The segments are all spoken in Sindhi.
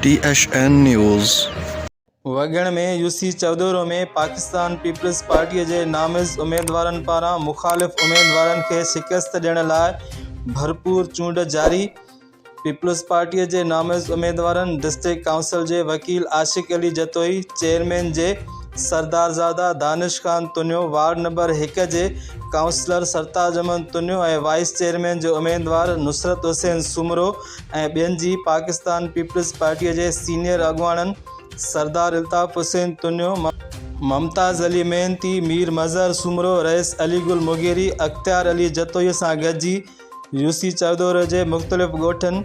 T H N news. Waggan ۾ UC Chaudhro ۾ Pakistan peoples پارٽيء جي نامزد اميدوارن پاران مخالف اميدوارن کي شڪست ڏيڻ لاء ڀرپور چونڊ جاري، پيپلز پارٽيء جي نامزد اميدوارن ڊسٽرڪٽ ڪائونسل جي وڪيل عاشق علي جتوئي، چيئرمين جي سردارزاده دانش خان تنيو، وارڊ نمبر هڪ جي councillor Sartaj Ahmad Tunio ۽ vice chairman جو اميدوار نصرت حسين سومرو ۽ ٻين جي پاڪستان پيپلز پارٽيء جي سينيئر اڳواڻن سردار الطاف حسين تنيو، ممتاز علي محنتي، مير مظهر سومرو، رئيس علي گل مغيري، اختيار علي جتوئي سان گڏجي يوسي چودورو جي مختلف ڳوٺن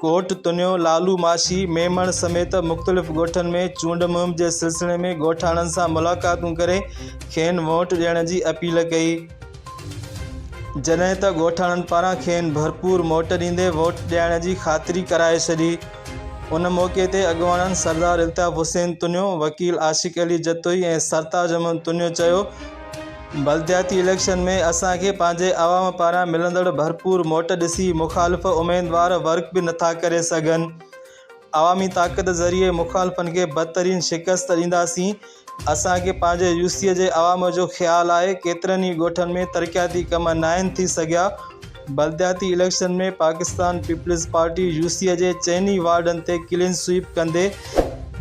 ڪوٽ تنيو، لالو ماشي، ميمڻ سميت مختلف ڳوٺن ۾ چونڊ مهم جي سلسلي ۾ ڳوٺاڻن سان ملاقاتون ڪري کين ووٽ ڏيڻ جي اپيل ڪئي. جڏهن ته ڳوٺاڻن پاران کين ڀرپور موٽ ڏيندي ووٽ ڏيارڻ جي خاطري ڪرائي ڇڏي. ان موقعي تي اڳواڻن سردار الطاف حسين تنيو، وڪيل عاشق علي جتوئي ۽ سرتاج احمد تنيو چيو بلدياتي اليڪشن ۾ اسان کي پنهنجي عوام پاران ملندڙ ڀرپور موٽ ڏسي مخالف اميدوار ورڪ به نٿا ڪري سگهن، عوامي طاقت ذريعي مخالفن کي بدترين شڪست ڏينداسين، اسان کي پنهنجي يوسي جي عوام جو خيال آهي، ڪيترن ئي ڳوٺن ۾ ترقياتي ڪم ناهن ٿي سگهيا، بلدياتي election ۾ Pakistan peoples party UC جي چئني وارڊن تي ڪلين سوئيپ ڪندي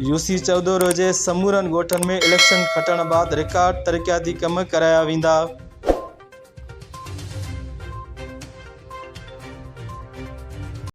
يوسي چودورو جي سمورن ڳوٺن ۾ اليڪشن کٽڻ بعد رڪارڊ ترقياتي ڪم ڪرايا ويندا.